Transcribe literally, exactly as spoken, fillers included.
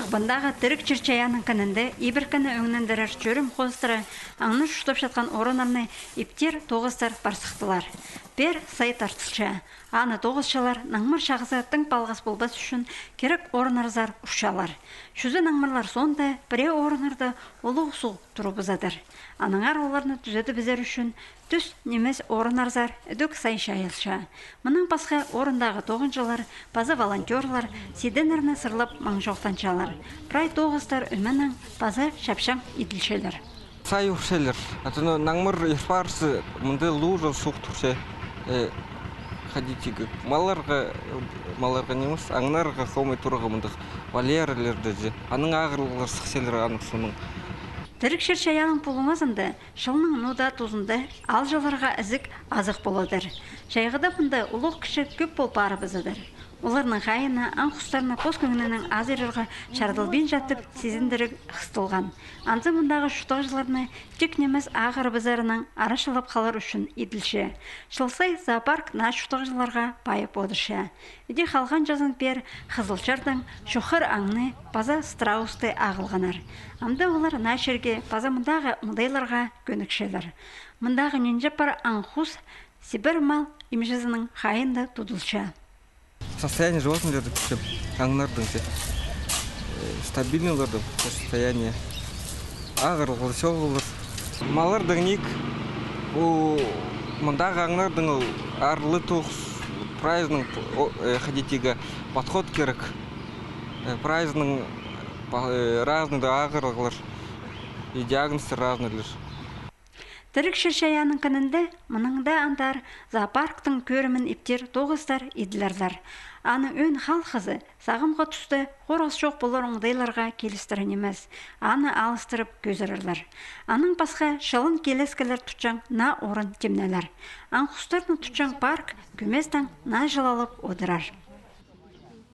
Пандағы тіріг чир-чайаанның кінінде ибіркіні ӧңнендірер чӧрім хоостыра аңны чуртапчатхан орыннарны иптер тоғыстар парсыхтылар. Пеер сай тартылча. Аны тоғысчылар наңмыр чағызы тың палғас полбас ӱчӱн кирек орыннарзар урчалар. Чӱзі наңмырлар соонда пірее орыннарда улуғ суғ турыбызадыр. Аннаңар оларны тӱзедібізер ӱчӱн тӱс нимес орыннарзар ідӧк сай чайылча. Мының пасха орындағы тоғынҷылар паза волонтёрлар сиденнерні сырлап маңҷоохтанчалар. Прай тоғыстар ӧменең паза чапчаң иділчелер. Сай урчалар. А то наңмыр ирт парза, мында лужа суғ турча. Э, ходить тігі. Малларға, малларға нимес, аңнарға хомай турарға мындағ вольерлерде же. Аның ағырлығлар сыхчалар аның соонаң. Тіріг чир-чайаанның пулуңазында чылның ноо даа тузында аалҷыларға ізік азых поладыр. Чайғыда мында улуғ-кічіг кӧп пол парыбызадыр. Оларның хайиина аң-хустарны пос кӧңнінең азырирға чарадылбинча тіп сизіндіріг хыстылған. Анзы мындағы чуртағҷыларны тик нимес ағырыбызарынаң арачылап халар ӱчӱн иділче. Чыл сай зоопарк наа чуртағҷыларға пайып одырча. Іди халғанҷызын пеер хызылчардаң чоххыр аңны паза страусты ағылғаннар. Амды олар наа чирге паза мындағы оңдайларға кӧнікчелер. Мындағы нинҷе пар аң-хус Сибирь мал имҷізінің хайиинда тудылча. Состояние животных, аңнарның же, э, стабильный оларның состояние. Ағырлығлар, чоғырлығлар. Малларның ниик, у, мындағы аңнарның ол арлы тоғыс, прайзының, о, э, ходить тігі подход кирек. Э, прайзының, па-, э, разный ағырлығлар и диагнозтар разнныйлар. Тіріг чир-чайаанның кінінде мының даа андар зоопарктың кӧрімін иптер тоғыстар иділерлер. Аны ӧӧн халхазы сағамғы туста хорғас чох полар оңдайларға килістіре нимес, аны алыстырып кӧзірерлер. Анаң пасха чылын килескелер тутчаң наа орын тимнелер. Аң-хустарны тутчаң парк кӧместең наа чылалап одырар.